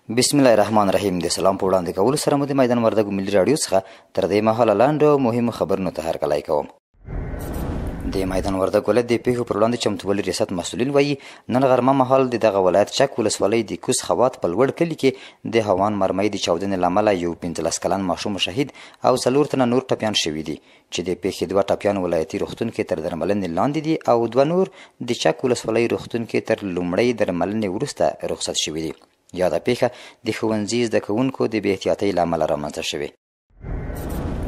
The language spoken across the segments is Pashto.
بسم الله الرحمن الرحیم. د سلام په وړاندې کولو سره مو د میدان وردګو ملي راډیو څخه تر دې مهاله لنډو او مهمو خبرونو ته هرکلی کوم. د میدان وردګ ولایت د پیښو پر وړاندې چمتووالي ریاست مسؤلین وایي، نن غرمه مهال د دغه ولایت چک ولسوالۍ د کوز خوات په لوړ کلي کې د هوان مرمۍ د چاودنې له امله یو 15 کلن ماشوم شهید او 4 تنه نور ټپیان شوي دي، چې د پیښې 2 ټپیان ولایتي روغتون کې تر درملنې لاندې دي او 2 نور د چک ولسوالۍ روغتون کې تر لومړۍ درملنې وروسته رخصت شوي دي. یاده پیښه د ښوونځي زده کوونکو د بې احتیاطۍ له امله رامنځته شوې.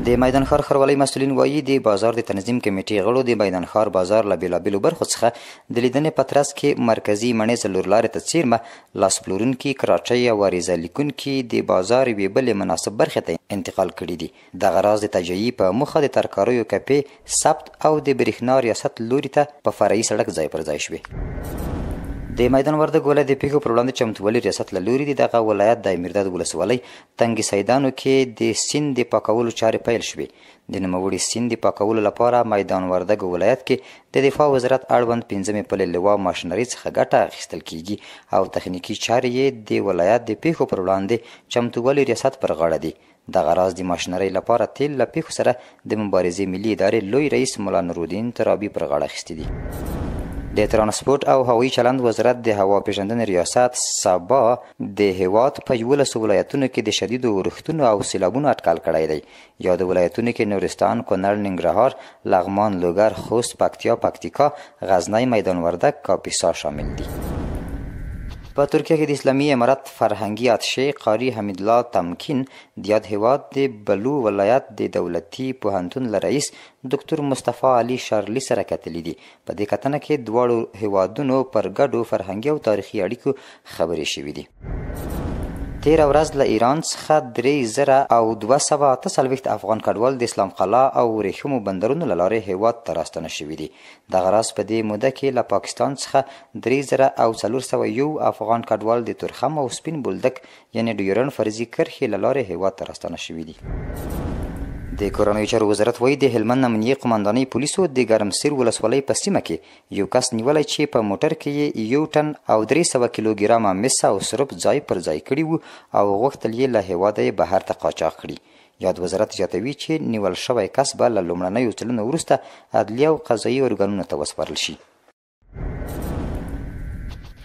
د میدان ښار ښاروالۍ مسؤلین وایي، د بازار د تنظیم کمیټې غړو د میدان ښار بازار له بېلابېلو برخو څخه د لیدنې په ترڅ کې مرکزي مڼې څلور لارې ته څېرمه لاس پلورونکي، کراچۍ او عریضه لیکونکي د بازار یوې بلې مناسب برخې ته انتقال کړي دي. دغه راز د تجهیي په موخه د ترکاریو کپې ثبت او د برېښنا ریاست لوري ته په فرعي سړک ځای پر ځای شوې. د میدان وردګ ولایت د پیښو پر وړاندې چمتووالي ریاست له لوري د دغه ولایت د امیرداد ولسوالۍ تنګي سیدانو کې د سیند د پاکولو چارې پیل شوې. د نوموړي سیند د پاکولو لپاره میدان وردګ ولایت کې د دفاع وزارت اړوند 5مې پلې لوا ماشینري څخه ګټه اخیستل کیږي او تخنیکي چارې یې د ولایت د پیښو پر وړاندې چمتووالي ریاست پر غاړه دي. دغه راز د ماشینرۍ لپاره تیل له پیښو سره د مبارزې ملي ادارې لوی رئیس ملا نورالدین ترابي پر غاړه اخیستي دي. د ترانسپورت او هوایي چلند وزارت د هوا پېژندنې ریاست سبا د هیواد په 11 ولایتونو کې د شدیدو اورښتونو او سیلابونو اټکل کړی دی. یادو ولایتونو کې نورستان، کونړ، ننګرهار، لغمان، لوګر، خوست، پکتیا، پکتیکا، غزنی، میدان وردګ، کاپیسا شامل دي. په ترکیه کې د اسلامي امارت فرهنګي اتشې قاري حمیدالله تمکین د یاد هیواد د بلو ولایت د دولتي پوهنتون له رئیس دکتور مصطفی علي شارلي سره کتلي دي. په دې کتنه کې دواړو هیوادونو پر ګډو فرهنګي او تاریخي اړیکو خبرې شوې دي. تېره ورځ له ایران څخه 3248 افغان کډوال د اسلام قلعه او ورېښمو بندرونو له لارې هېواد ته راستانه شوي دي. دغه راز په دې موده کې له پاکستان څخه 3401 افغان کډوال د تورخم او سپین بولدک یعنې ډیورنډ فرضي کرښې له لارې هېواد ته راستانه شوي دي. د کورنیو چارو وزارت وایي، د هلمند امنیې قوماندانۍ پولیسو د ګرمسیر ولسوالۍ په سیمه کې یو کس نیولی چې په موټر کې یې 1 ټن او 300 کیلوګرامه مس او سرب ځای پر ځای کړي وو او غوښتل یې له هېواده یې بهر ته قاچاق کړي. یاد وزارت زیاتوي چې نیول شوی کس به له لومړنیو څېړنو وروسته عدلي او قضایي ارګانونو ته وسپارل شي.